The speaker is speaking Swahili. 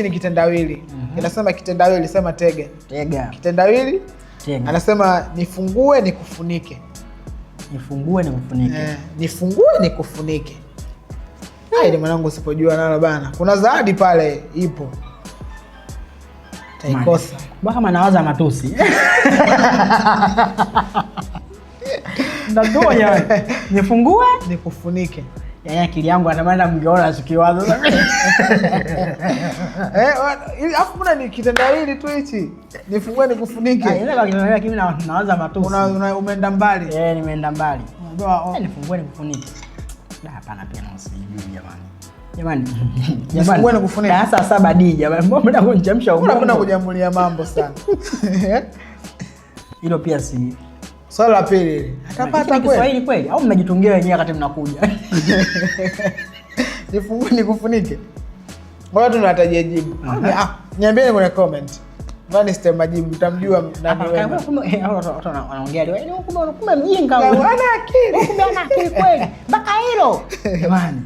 Ni kitendawili. Inasema kitendawili, sema tega. Tega. Kitendawili. Tega. Anasema nifungue nikufunike. Nifungue nikufunike. Nifungue nikufunike. Ai, ni mwanangu usipojua nalo bana. Kuna zawadi pale ipo. Taikosa. Mbona kama nawaza matusi. Ndio jamani. Nifungue nikufunike. Yaani akili yangu anatamani mngeona sikiwaza. Alafu mbona ni kitendawili tu hichi? Nifungue nikufunike. Ah, ile kwa kitendawili lakini nawaza matusi. Umeenda mbali. Nimeenda mbali. Unajua, Nifungue nikufunike. Da, hapana pia na usijui jamani. Jamani. Nifungue nikufunike. Darasa 7D jamani. Mbona mnataka kunichemsha Mbona ubongo? unapenda kujamulia mambo sana? Hilo pia si Swali la pili hili. Atapata Hiki ni kweli? Kiswahili kweli au mnajitungia wenyewe wakati mnakuja? Nifungue nikufunike. Ngoja tu niwatajie jibu. Niambieni kwenye comment. Ngoja nisite majibu, mtamjua nani Hapa, wema. kumbe, watu wanaongea leo. Yaani, kumbe mjinga Na huyu. wana akili. Kumbe ana akili kweli. Mpaka hilo. Jamani.